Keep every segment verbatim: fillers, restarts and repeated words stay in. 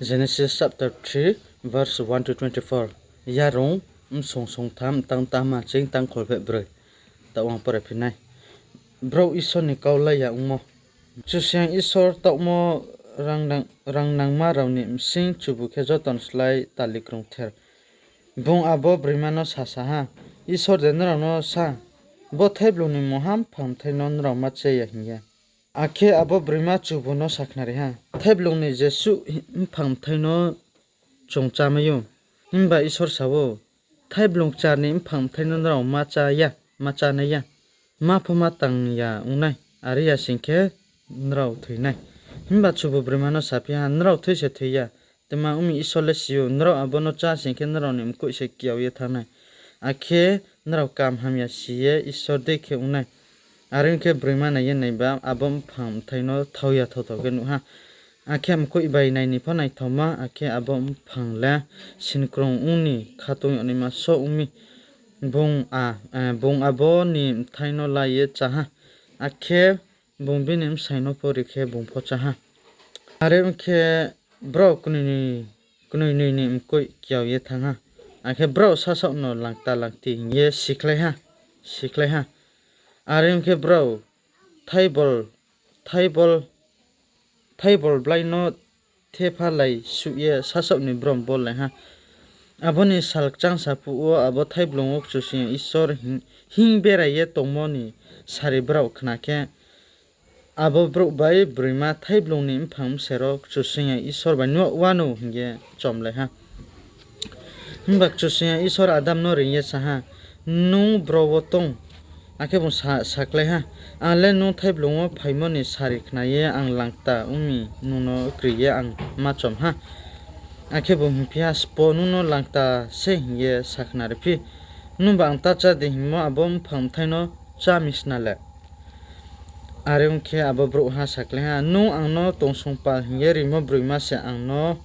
Genesis chapter three, verse one to twenty-four. Yarung, msong songtham, tang tama ching tang kholpheh broi. Taoh ang pore phi nai. Brouh Isor ni kau lai ya ongmo. Kchusoyang Isor taohmo rang nang-, rang nangma rao ni bsing chubu khe joto ni slái tali krungther. Bung abo broima no sasa ha, Isor de nrao no sa, bo thaiblung ni mungha mphang bthai no nrao ma cha ya hing ye? Akhe abo broima chubu no sakhnari ha, thaiblung ni jesuh mphang bthai no chung chámai ou. Himba Isor sa ou, thaiblung kchar ni mphang bthai no nrao ma chá ya, ma chánai ya, ma pho ma tang ya ong nai, are ya sing khe nrao thoi nai. Himba chubu broima no saphi ha, nrao thoi se thoi ya. Tma ong mi, Isor le si ou, nrao abo no chá sing khe nrao ni mkoih se kiao ye thanng nai. Akhe nrao kam hamya si ye Isor dei khe ong nai. Are ong khe broima nai ye naiba abo mphang bthai no thao ya thao thao khe nuh ha. Akhe mkoih bai nai ni pho naithaoma, akhe abo mphang le sinkrung ong ni khatong yag naima só ong mi. Bung a, eh, bung abo ni bthai no la ye chá ha. Akhe bung bini bsai no pho ri khe bung pho chá ha. Are ong khe brao knoinoi, knoinoi ni mkoih kiao ye thanng ha. Akhe brao sasaoh no langkta langkti hing ye sikhlai ha, sikhlai ha. Are ong khe brao thaibol, thaibol, thaibol blái no thepha lai suh ye sasaoh ni brom bollai ha. Abo ni sal kchangsa phuh wo abo thaiblung wo Kchusoyang Isor hing, hing berai ye tongmo ni sari brao khna khe, abo brouh bai broima thaiblung ni mphang bsero Kchusoyang Isor bai nuh wanou hing ye chomlai ha. Himba Kchusoyang Isor Adam no reing ye sa ha, Nung bro wo tong? Akhe bung sa, sakhlai ha, Ang le nung thaiblung wo phaimo ni sari khna ye ang langkta ong mi nung no kri ye ang ma chom ha. Akhe bung hingphi ha, Sbo nung no langkta se hing ye sakhnariphi? Nungba ang ta chá di hingmo abo mphang bthai no chá mi sna le? Are ong khe abo brouhha sakhlai ha, Nung ang no tongsong pal hing ye rimo broima se ang no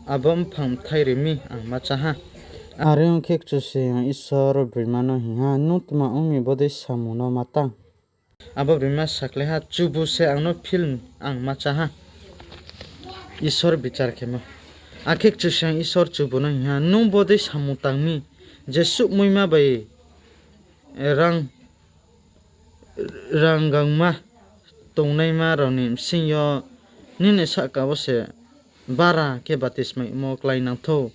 abo mphang bthai ri mi, ang ma chá ha. Are ong khe Kchusoyang Isor broima no hing ha, Nung tma ong mi bodei samung no ma tang? Abo broima sakhlai ha, Chubu se ang no phil, ang ma chá ha. Isor bichar khemo. Akhe Kchusoyang Isor chubu no hing ha, Nung bodei samung tang mi, jesuh muima bai rang, ranggangma tongnaima rao ni bsing yo nini sahka wo se bara khe batismaimo klái nang thou.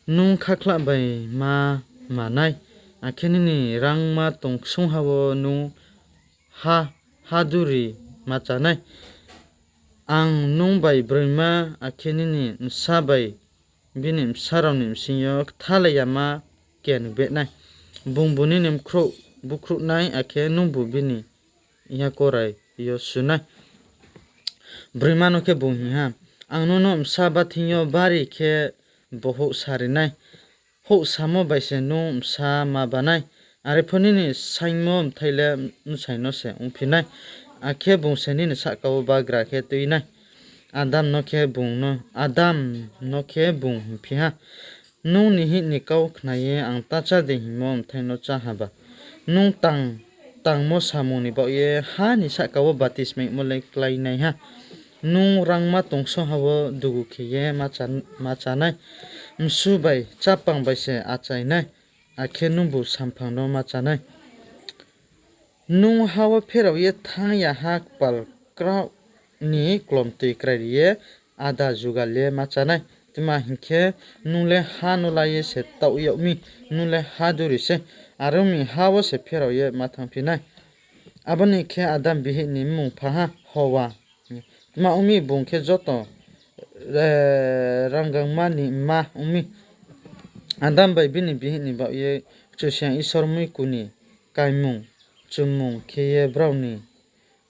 Nung khakhlah bai ma ma nai, akhe nini rangma tong ksungha wo nung ha, ha duri ma chá nai. Ang nung bai broima, akhe nini bsa bai bini bsa rao ni bsing yo kthalai yama ken beh nai. Bungbu nini bkhrouh bukhruh nai, akhe nungbu bini yakorai yo su nai. Broima no khe bung hing ha, Ang nung no bsa bá thing yo bari khe bo houhsa ri nai. Houhsamo bai se nung bsa ma bá nai, are pho nini saingmo bthai le bsai no se ongphi nai, akhe bung se nini sahka wo bagra khe tui nai. Adam no khe bung no, Adam no khe bung hingphi ha, Nung nihih ni kau khna ye ang ta chá di hingmo bthai no chá haba, nung tang, tangmo samung ni baoh ye ha ni sahka wo batismaimo le klái nai ha. Nung rangma tongsongha wo dugu khe ye ma chá, ma chá nai. Msu bai chápang bai se achai nai, akhe nungbu samphang no ma chá nai. Nung ha wo pherao ye thanng ya ha kpal kraoh ni klomtoi krairi ye áda jugal ye ma chá nai. Tma hing khe, nung le ha no la ye se taoh yag mi, nung le ha duri sei, are ong mi ha wo se pherao ye ma thanngphi nai. Abo ni khe Adam bihih ni mmung pha ha Howa. Tma ong mi, bung khe joto, eh, ranggangma ni mma ong mi. Adam bai bini bihih ni baoh ye Kchusoyang Isor muiku ni kaimung, chummung khe ye brao ni,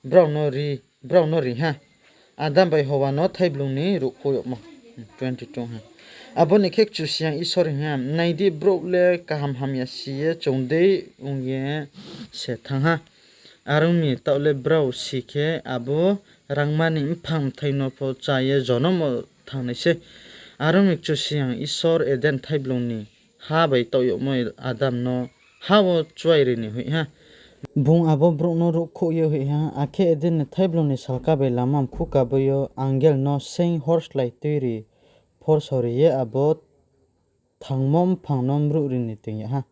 brao no ri, brao no ri ha. Adam bai Howa no thaiblung ni ruhkhouh yagmo. Twenty-two ha. Abo ni khe Kchusoyang Isor hing ha, Nai di, brouh le kaham hamya si ye chung dei ong ye se thanng ha. Are ong mi, taoh le brao si khe abo rangma ni mphang bthai no pho chá ye jonom wo thanng nai sei. Are ong mi, Kchusoyang Isor Eden thaiblung ni ha bai taoh yagmo Adam no ha wo chuai ri ni hoih ha. Bung abo brouh no ruhkhouh ye hoih ha, akhe Eden ni thaiblung ni salka bai lama mkhu kaboi yo angel no seing horslái tuiri phorsao ri ye abo thangmo mphang no mruh ri ni toing yag ha.